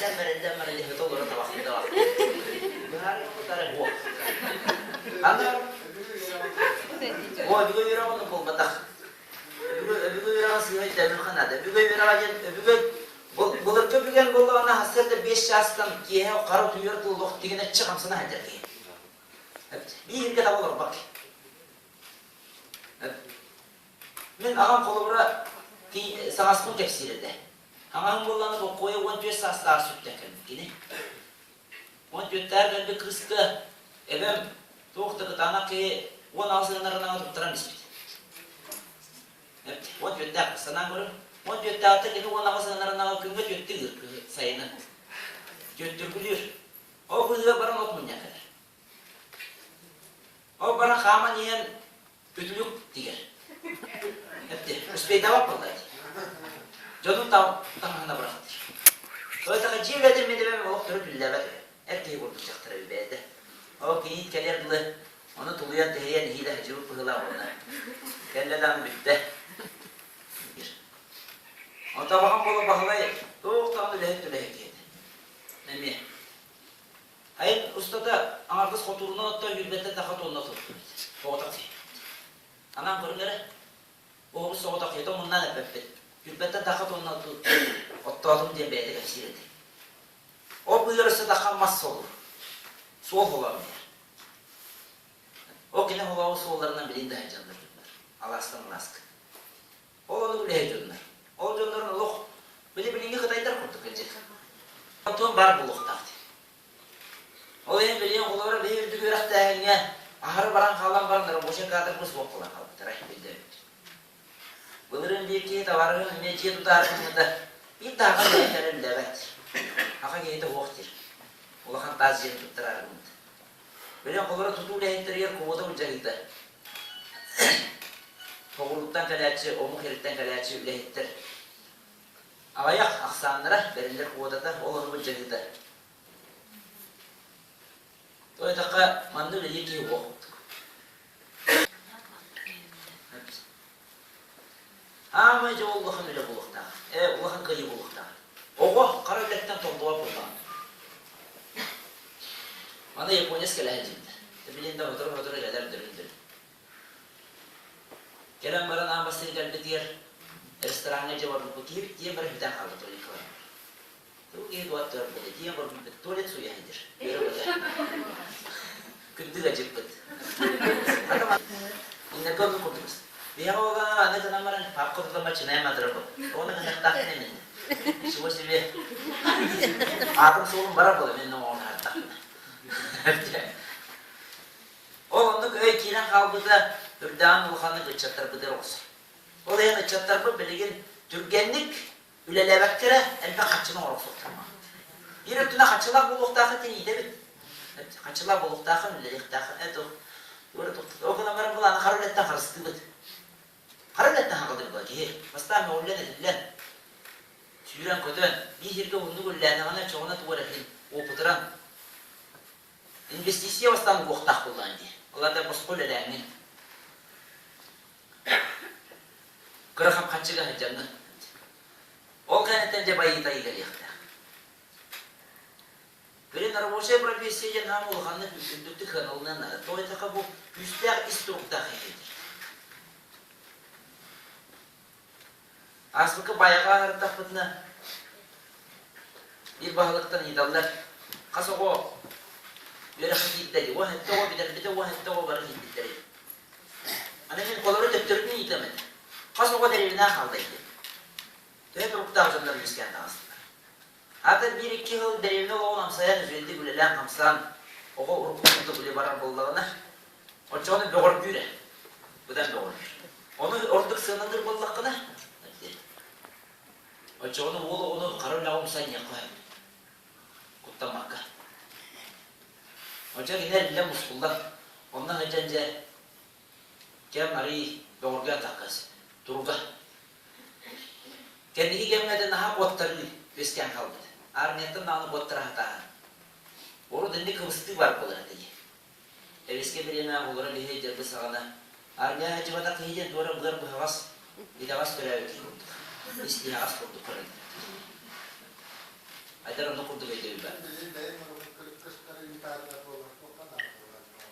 Эрэллэн мэрэллэн мэрэлиһитэ олоро табахтыы табахтыы. Быһаарыы кутара буо. Аны О, өбүгэ үөрэҕэ оннук буолбатах. Өбүгэ өбүгэ үөрэҕэ сыыһа өйдөөмүөххэ наада. Өбүгэ үөрэҕэ диэн өбүгэ былыргы өбүгэҥ буоллаҕына сарсыарда 5 чаастан киэһэ хара утуйар туллуох тигинэччи хамсана сылдьар киһи. Биир сиргэ таба олорбот. Мин аҕам холобура саҥаспын кэпсиир этэ. Аҕам буоллаҕына боккуойа 14 саастаах сүктэн кэлбит кини. 14-тээх кэлбит кыыска эбэм туох да кытаанах киһи 16 ыанарынаҕа туттаран испит. 14-тээх санаан көрүҥ. 14-тээхтэ кини 16 ыанарынаҕа күҥҥэ түөртүү ыыр сайынын. Түөртүргүлүүр. Ол быыһыгар баран от мунньан кэлэр. Ол баран хааман иһэн үтүлүк тигэр. Эпти, успейдават буолла дии. Дьонун таҥаһына бырахтыр. Ол дьиэ үлэтин мин эбэм олох төрүт үллээбэт үһү. Эр киһи курдук дьахтар эбит бэйэтэ. Ол кийиит кэлиэр дылы ону тулуйан тэһийэн иһиилэ сылдьыбыт быһыылаах уонна кэллэ даҕаны бүттэ. Онтон баҕам буола Баһылай туох даҕаны үлэһит үлэһит киһи этэ. Эмиэ Айан устата аҥардас хотуурунан оттон сүүрбэттэн тахха тонна сылдьыбыт. Соҕотох киһи. Анаан көрүҥ эрэ. Оҕобут соҕотох киһи муннаан эппэппит. Сүүрбэттэн тахха тонна оттоотум диэн бэйэтэ кэпсиир этэ. Ол быыһыгар өссө тахха мас солуур. Суол холоон иһэр. Ол кини холообут суолларынан билин да сылдьаллар дьоннор. Алаастан алааска. Ол ону үлэһит дьоннор. Ол дьоннорун олох били билиҥҥи кытайдар курдук кэлдьик. Онтон баар буолуохтаах дии. Ол иһин билигин холобура биһи үрдүк үөрэхтээһиҥҥэ аһары баран хаалан баран рабочай кадрбыт суох буолан хаалбыттара өйдөөбүт. Былырыын биир киһи табаарыһым эмиэ дьиэ тутаары гыммыта биир да аха киһи үллэбэт. Аха киһитэ суох диир. Улахан таас дьиэни туттараары гыммыт. Билигин холобура тутуу үлэһиттэригэр квота былдьаһыыта Соҕурууттан кэлээччи, омук сириттэн кэлээччи үлэһиттэр аҕыйах ахсааннара бэриллэр квотата ол ону былдьаһыыта. Тоҕо диэтэххэ, манна үлэлиир киһи уох курдук. Аамай дьэ ол улахан үлэ буолуохтаах, улахан кыайыы буолуохтаах. Оҕо хара үлэттэн толлубат буоллаҕа. Маны японец кэлэ сылдьыбыта. Билин да сотору-сотору кэлэр дөрүн-дөрүн. Кэлэн баран аан бастакы кэлбитигэр рестораҥҥа дьэ барбыппыт. Киһибит тиийэн баран бүтэн хаалла туалекка баран. Тугу киһи туаттыар буолла тиийэн барбыппыт туалет сууйа сылдьар. Күндү ыалдьыппыт. Иннэкэ оннук курдук. Биһиэхэ буоллаҕына аны гынан баран папка тутан начинаем адырабы. Ону гыныахтаахпын эмин. Ничего себе. Аатым суолум барар буола мен оҥоһун аһартахпына. Ол оннук өй киирэн хаалбыта үрдээҕин улаханнык ыччаттарбытыгар оҕусар. Ол иһин ыччаттарбыт билигин түргэнник үлэлээбэккэ эрэ элбэх харчыны оҥоро охсуохтара. Биир өттүнэн харчылаах буолуохтааххын диэн иитэбит. Харчылаах буолуохтааххын, үлэлиэхтээххин. Это ол гынан баран былааны хара үлэттэн харыстыыбыт. Хара үлэттэн хаҕылыыр була киһи. Бастаан мөҕүллэн этиллэн, сүүрэн-көтөн, биир сиргэ уһуннук үлэлээтэҕинэ, чоҕуна тугу эрэ иһин опытыран Инвестиция бастаан угуохтаах буоллаҕын дии. Ол аата босхо үлэлээҥҥин. Кыра хапхаччыга сылдьаҥҥын. Ол кэнниттэн дьэ байыы-тайыы кэлиэхтээх. Билин рабочая профессия диэн аан улаханнык үрдүктүк сыаналаныан наада. Тоҕо диэтэххэ бу күүстээх ис туруктаах киһи Ааспыкка байаҕа аһардахпытына биир баһылыктан ыйыталлар хас оҕо үөрэххэ киирдэ дии, 17 оҕо бүтэрбитэ, 17 оҕо бары киирбиттэрэ. Аны мин холору төттөрүтүн ыйытыам этэ. Хас оҕо дэриэбинэҕэ хаалла диэн. Төһө туруктаах дьоннор үөскээн таҕыстылар. Аата биир-икки сыл дэриэбинэ олоҕун амсайан, үчүгэйдик үлэлээн-хамсаан, оҕо урукку курдук үлэ барар буоллаҕына, оччоҕуна бөҕөргүүр ээ. Быдан бөҕөргүүр. Ону ордук сыаналыыр буоллаххына, оччоҕуна уол оҕону хара үлэҕэ умсанньыахха сөп. Куттаммакка. Оччо кини эриллэн мускуллан, онно сылдьан дьэ, кэм арыый бөҕөргөөн таххас, туруга. Кэнники кэмҥэ да наһаа куоттарыы үөскээн хаалбыт. Армияттан даҕаны куоттара сатааһын. Урут инник кыбыстыы баар буолар этэ дии. Эбискэ бириэмэ оҕолоро биһи дьарбы саҕана армия сылдьыбатах киһи диэн туора быар быһаҕас, итэҕэс төрөөбүт киһи курдук. Ис тиһэҕэс курдук көрөллөр. Хайдар онно курдук өйдөбүл баар.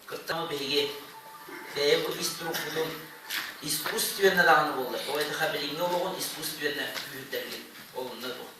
Кыттама биһиги бэйэ бу ис турукпутун искусственно даҕаны буоллар, тоҕо диэтэххэ билиҥҥи олоҕун искусственно күүһүрдэргин ол онно туох.